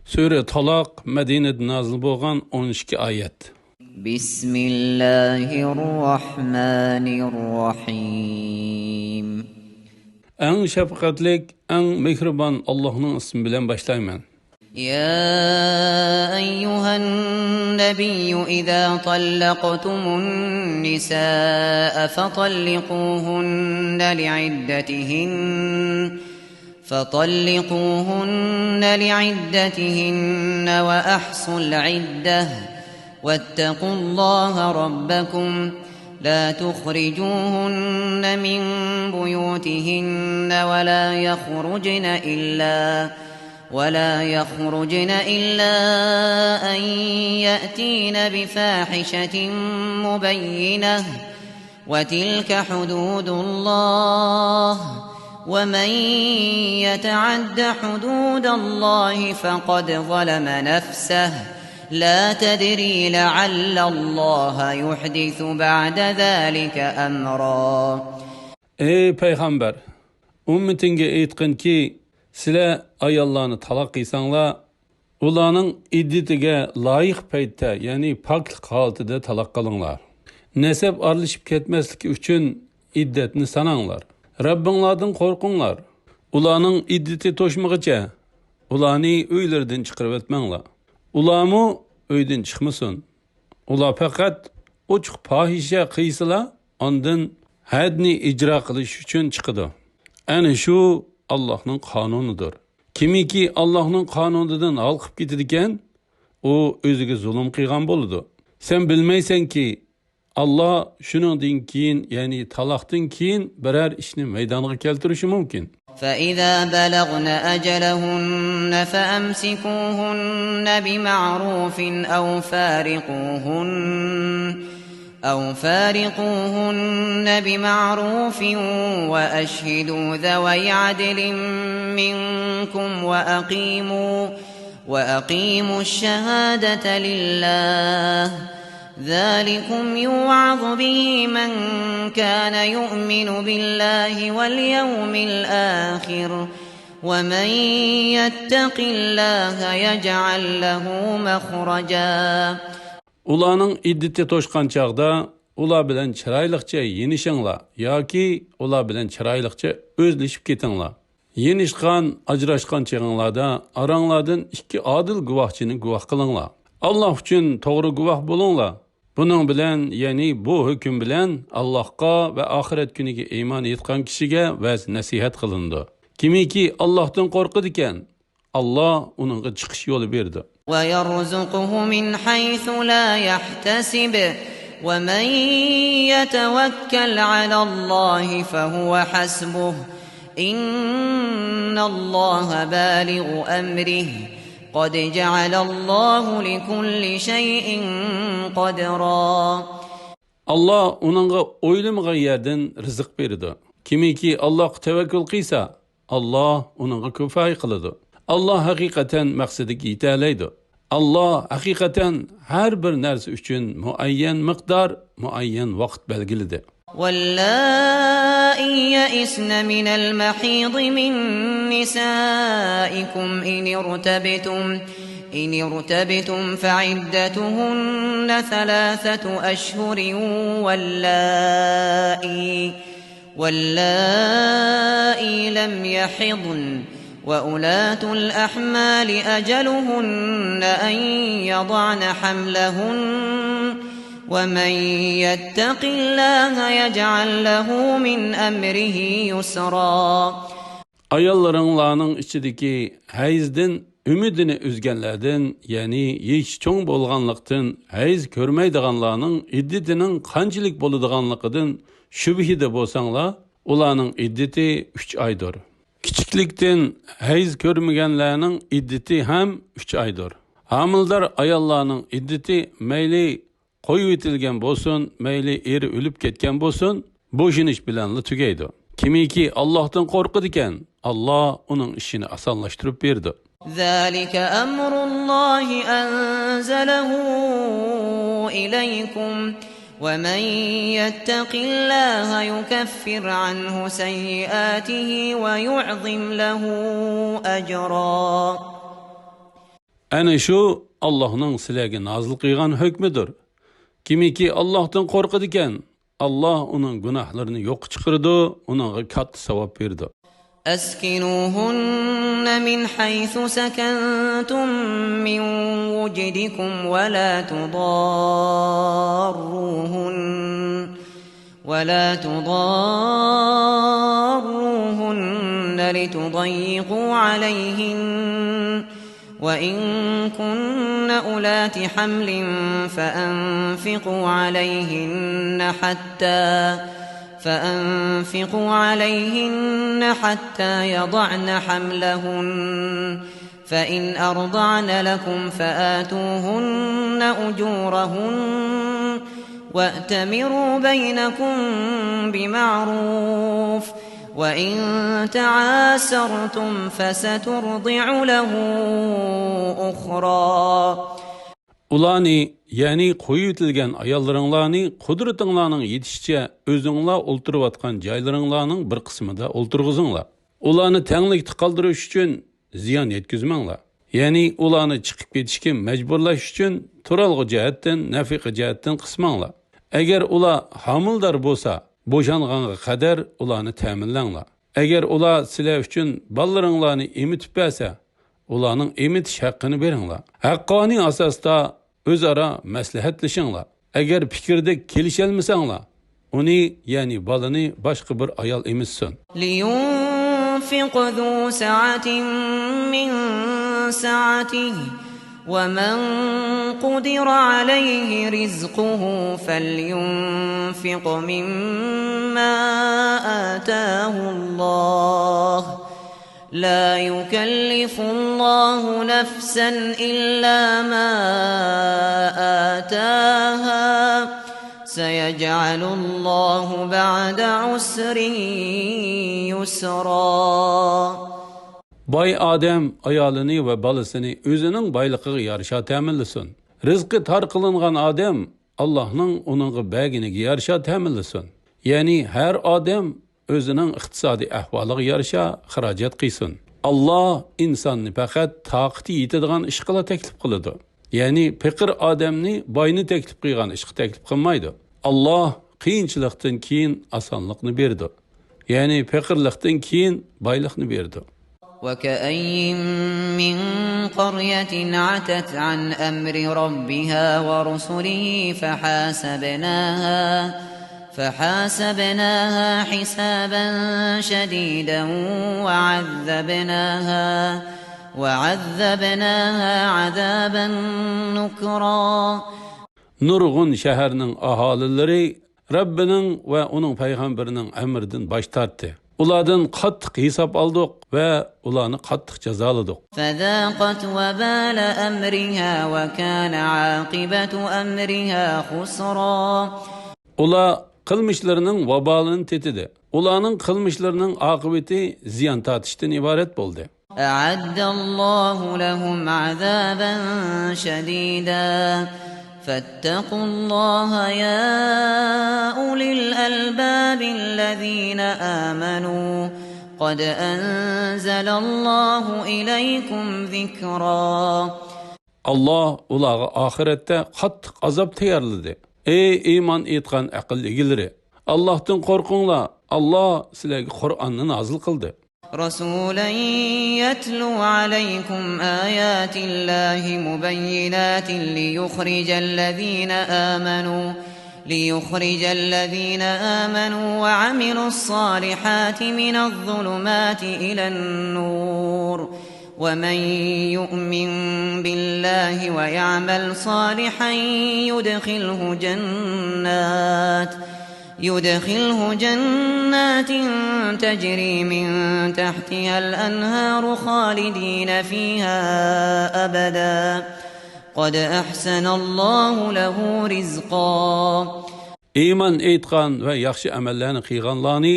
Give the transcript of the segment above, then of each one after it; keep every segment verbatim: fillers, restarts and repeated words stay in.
سۈرە تالاق، مەدىنىدە نازىل بولغان، ئون ئىككى ئايەت. بسم الله الرحمن الرحيم. ئەڭ شەپقەتلىك، ئەڭ مېھرىبان ئاللاھنىڭ ئىسمى بىلەن باشلايمەن. يا أيها النبي إذا طلقتم النساء فطلقوهن لعدتهن فطلقوهن لعدتهن وأحصوا العدة واتقوا الله ربكم لا تخرجوهن من بيوتهن ولا يخرجن إلا ولا يخرجن إلا أن يأتين بفاحشة مبينة وتلك حدود الله ومن يتعد حدود الله فقد ظلم نفسه لا تدري لعل الله يحدث بعد ذلك أمرا. ئەي پەيغەمبەر، ئۈممىتىڭگە ئېيتقىنكى، سىلەر ئاياللارنى تالاق قىلساڭلار، ئۇلارنىڭ ئىددىتىگە لايىق پەيتتە، يەنى پاكلىق ھالىتىدە تالاق قىلىڭلار. نەسەب ئارىلىشىپ كەتمەسلىكى ئۈچۈن ئىددەتنى ساناڭلار. رەببىڭلاردىن قورقۇڭلار. ئۇلارنىڭ ئىددىتى توشمىغىچە ئۇلارنى ئۆيلىرىدىن چىقىرىۋەتمەڭلار. ئۇلارمۇ ئۆيدىن چىقمىسۇن. ئۇلار پەقەت ئوچۇق پاھىشە قىلسىلا، ئاندىن ھەدنى ئىجرا قىلىش ئۈچۈن چىقىدۇ. ئەنە شۇ ئاللاھنىڭ قانۇنىدۇر. كىمكى ئاللاھنىڭ قانۇنىدىن ھالقىپ كېتىدىكەن، ئۇ ئۆزىگە زۇلۇم قىلغان بولىدۇ. سەن بىلمەيسەنكى، ئاللا شۇنىڭدىن كېيىن، يەنى تالاقتىن كېيىن بىرەر ئىشنى مەيدانغا كەلتۈرۈشى مۇمكىن. فإذا بلغن أجلهن فأمسكوهن بمعروف أو فارقوهن أو فارقوهن بمعروف وأشهدوا ذوي عدل منكم وأقيموا وأقيموا الشهادة لله ذلكم يوعظ به من كان يؤمن بالله واليوم الآخر ومن يتق الله يجعل له مخرجا. ئۇلارنىڭ ئىددىتى توشقان چاغدا ئۇلار بىلەن چىرايلىقچە يېنىشىڭلار ياكى ئۇلار بىلەن چىرايلىقچە ئۆزلىشىپ كېتىڭلار. يېنىشقان، ئاجراشقان چېغىڭلاردا ئاراڭلاردىن ئىككى ئادىل گۇۋاھچىنى گۇۋاھ قىلىڭلار. ئاللا ئۈچۈن توغرا گۇۋاھ بولۇڭلار. بۇنىڭ بىلەن، يەنى بۇ ھۆكۈم بىلەن ئاللاھقا ۋە ئاخىرەت كۈنىگە ئىمان ئېيتقان كىشىگە ۋەز نەسىھەت قىلىنىدۇ. كىمكى ئاللاھتىن قورقىدىكەن، ئاللا ئۇنىڭغا چىقىش يولى بېرىدۇ. ويرزقه من حيث لا يحتسب ومن يتوكل على الله فهو حسبه إن الله بالغ أمره قد جعل الله لكل شيء قدرا. ئاللا ئۇنىڭغا ئويلىمىغان يەردىن رىزىق بېرىدۇ. كىمكى ئاللاغا تەۋەككۈل قىلسا، ئاللا ئۇنىڭغا كۇپايە قىلىدۇ. ئاللا ھەقىقەتەن مەقسىتىگە يېتەلەيدۇ. ئاللا ھەقىقەتەن ھەر بىر نەرسە ئۈچۈن مۇئەييەن مىقدار، مۇئەييەن ۋاقىت بەلگىلىدى. واللائي يئسن من المحيض من نسائكم إن ارتبتم إن ارتبتم فعدتهن ثلاثة أشهر واللائي واللائي لم يحضن وأولاة الأحمال أجلهن أن يضعن حملهن ومن يتق الله يجعل له من أمره يسرا. ئاياللىرىڭلارنىڭ ئىچىدىكى ھەيزدىن ئۈمىدىنى ئۈزگەنلەردىن، يەنى يېشى چوڭ بولغانلىقتىن ھەيز كۆرمەيدىغانلارنىڭ ئىددىتىنىڭ قانچىلىك بولىدىغانلىقىدىن شۈبھىدە بولساڭلار، ئۇلارنىڭ ئىددىتى ئۈچ ئايدۇر. كىچىكلىكتىن ھەيز كۆرمىگەنلەرنىڭ ئىددىتى ھەم ئۈچ ئايدۇر. ھامىلىدار ئاياللارنىڭ ئىددىتى مەيلى قويۇۋېتىلگەن بولسۇن، مەيلى ئېرى ئۆلۈپ كەتكەن بولسۇن، بوشىنىش بىلەنلا تۈگەيدۇ. كىمكى ئاللاھتىن قورقىدىكەن، ئاللا ئۇنىڭ ئىشىنى ئاسانلاشتۇرۇپ بېرىدۇ. ذلك أمر الله أنزله إليكم ومن يتق الله يكفر عنه سيئاته ويعظم له أجرا. ئەنە شۇ ئاللاھنىڭ سىلەرگە نازىل قىلغان ھۆكمىدۇر. كىمكى ئاللاھتىن قورقىدىكەن، ئاللاھ ئۇنىڭ گۇناھلىرىنى يوققا چىقىرىدۇ، ئۇنىڭغا كاتتا ساۋاب بېرىدۇ. أسكنوهن من حيث سكنتم من وجدكم ولا تضاروهن ولا تضاروهن لتضيقوا عليهن، وإن كن أولات حمل فأنفقوا عليهن حتى، فأنفقوا عليهن حتى يضعن حملهن، فإن أرضعن لكم فآتوهن أجورهن، وأتمروا بينكم بمعروف، وإن تعاسرتم فسترضع له أخرى. ئۇلارنى، يەنى قويۇۋېتىلگەن ئاياللىرىڭلارنى قۇدرىتىڭلارنىڭ يېتىشىچە ئۆزۈڭلار ئولتۇرۇۋاتقان جايلىرىڭلارنىڭ بىر قىسمىدا ئولتۇرغۇزۇڭلار. ئۇلارنى تەڭلىكتە قالدۇرۇش ئۈچۈن زىيان يەتكۈزمەڭلار. يەنى ئۇلارنى چىقىپ كېتىشكە مەجبۇرلاش ئۈچۈن تۇرالغۇ جەھەتتىن، نەپىقە جەھەتتىن قىسماڭلار. ئەگەر ئۇلار ھامىلىدار بولسا، بوشانغانغا قەدەر ئۇلارنى تەمىنلەڭلار. ئەگەر ئۇلار سىلەر ئۈچۈن بالىلىرىڭلارنى ئېمىتىپ بەرسە، ئۇلارنىڭ ئېمىتىش ھەققىنى بېرىڭلار. ھەققانىي ئاساستا ئۆزئارا مەسلىھەتلىشىڭلار. ئەگەر پىكىردە كېلىشەلمىسەڭلار، ئۇنى، يەنى بالىنى باشقا بىر ئايال ئېمىتسۇن. لينفق ذو سعة من سعته، ومن قدر عليه رزقه فلينفق مما آتاه الله، لا يكلف الله نفسا إلا ما آتاها، سيجعل الله بعد عسر يسرا. باي ئادەم ئايالىنى ۋە بالىسىنى ئۆزىنىڭ بايلىقىغا يارىشا تەمىنلىسۇن. رىزقى تار قىلىنغان ئادەم ئاللاھنىڭ ئۇنىڭغا بەرگىنىگە يارىشا تەمىنلىسۇن. يەنى ھەر ئادەم ئۆزىنىڭ ئىقتىسادىي ئەھۋالىغا يارىشا خىراجەت قىلسۇن. ئاللاھ ئىنساننى پەقەت تاقىتى يېتىدىغان ئىشقىلا تەكلىپ قىلىدۇ. يەنى پېقىر ئادەمنى باينى تەكلىپ قىلغان ئىشقا تەكلىپ قىلمايدۇ. ئاللاھ قىيىنچىلىقتىن كېيىن ئاسانلىقنى بېرىدۇ. يەنى پېقىرلىقتىن كېيىن بايلىقنى بېرىدۇ. وكأين من قرية عتت عن أمر ربها ورسله فحاسبناها، فحاسبناها حسابا شديدا وعذبناها، وعذبناها عذابا نكرا. نۇرغۇن شەھەرنىڭ ئاھالىلىرى رەببىنىڭ ۋە ئۇنىڭ پەيغەمبىرىنىڭ ئەمرىدىن باش تارتتى. ئۇلاردىن قاتتىق ھېساب ئالدۇق ۋە ئۇلارنى قاتتىق جازالىدۇق. فذاقت وبال أمرها وكان عاقبة أمرها خسرا. ئۇلار قىلمىشلىرىنىڭ ۋابالىنى تېتىدى. ئۇلارنىڭ قىلمىشلىرىنىڭ ئاقىۋىتى زىيان تارتىشتىن ئىبارەت بولدى. أعد الله لهم عذابا شديدا فاتقوا الله يا أولي الألباب الذين آمنوا قد أنزل الله إليكم ذكرا. ئاللاھ ئۇلارغا ئاخىرەتتە قاتتىق ئازاب تەييارلىدى. ئەي ئىمان ئېيتقان ئەقىل ئىگىلىرى! ئاللاھتىن قورقۇڭلار، ئاللاھ سىلەرگە قۇرئاننى نازىل قىلدى. رسولا يتلو عليكم آيات الله مبينات ليخرج الذين آمنوا، ليخرج الذين آمنوا وعملوا الصالحات من الظلمات إلى النور، ومن يؤمن بالله ويعمل صالحا يدخله جنات، يدخله جنات تجري من تحتها الأنهار خالدين فيها أبدا، قد أحسن الله له رزقا. ئىمان ئېيتقان ۋە ياخشى ئەمەللەرنى قىلغانلارنى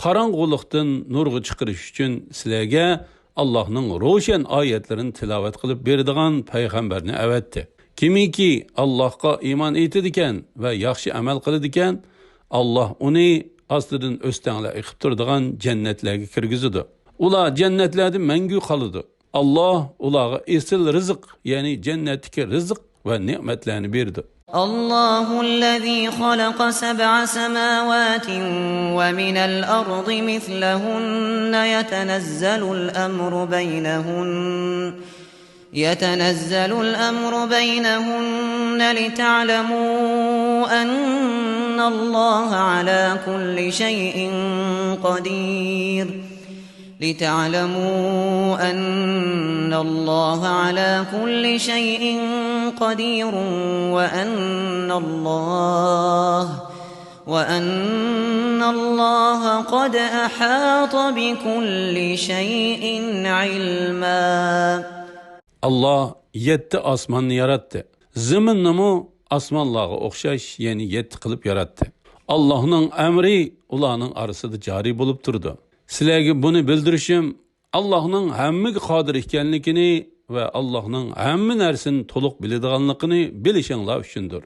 قاراڭغۇلۇقتىن نۇرغا چىقىرىش ئۈچۈن سىلەرگە ئاللاھنىڭ روشەن ئايەتلىرىنى تىلاۋەت قىلىپ بېرىدىغان پەيغەمبەرنى ئەۋەتتى. كىمكى ئاللاھقا ئىمان ئېيتىدىكەن ۋە ياخشى ئەمەل قىلىدىكەن، ئاللاھ ئۇنى ئاستىدىن ئۆستەڭلەر ئېقىپ تۇرىدىغان جەننەتلەرگە كىرگۈزىدۇ. ئۇلار جەننەتلەردە مەڭگۈ قالىدۇ. ئاللاھ ئۇلارغا ئېسىل رىزىق، يەنى جەننەتتىكى رىزىق ۋە نېمەتلەرنى بېرىدۇ. الله الذي خلق سبع سماوات ومن الأرض مثلهن يتنزل الأمر بينهن يتنزل الأمر بينهن لتعلموا أن الله على كل شيء قدير لتعلموا أن الله على كل شيء قدير وأن الله وأن الله قد أحاط بكل شيء علما. ئاللاھ يەتتە ئاسماننى ياراتتى. زېمىننىمۇ ئاسمانلارغا ئوخشاش، يەنى يەتتە قىلىپ ياراتتى. ئاللاھنىڭ ئەمرى ئۇلارنىڭ ئارىسىدا جارى بولۇپ تۇرىدۇ. سىلەرگە بۇنى بىلدۈرۈشۈم، ئاللاھنىڭ ھەممىگە قادىر ئىكەنلىكىنى ۋە ئاللاھنىڭ ھەممە نەرسىنى تولۇق بىلىدىغانلىقىنى بىلىشىڭلار ئۈچۈندۇر.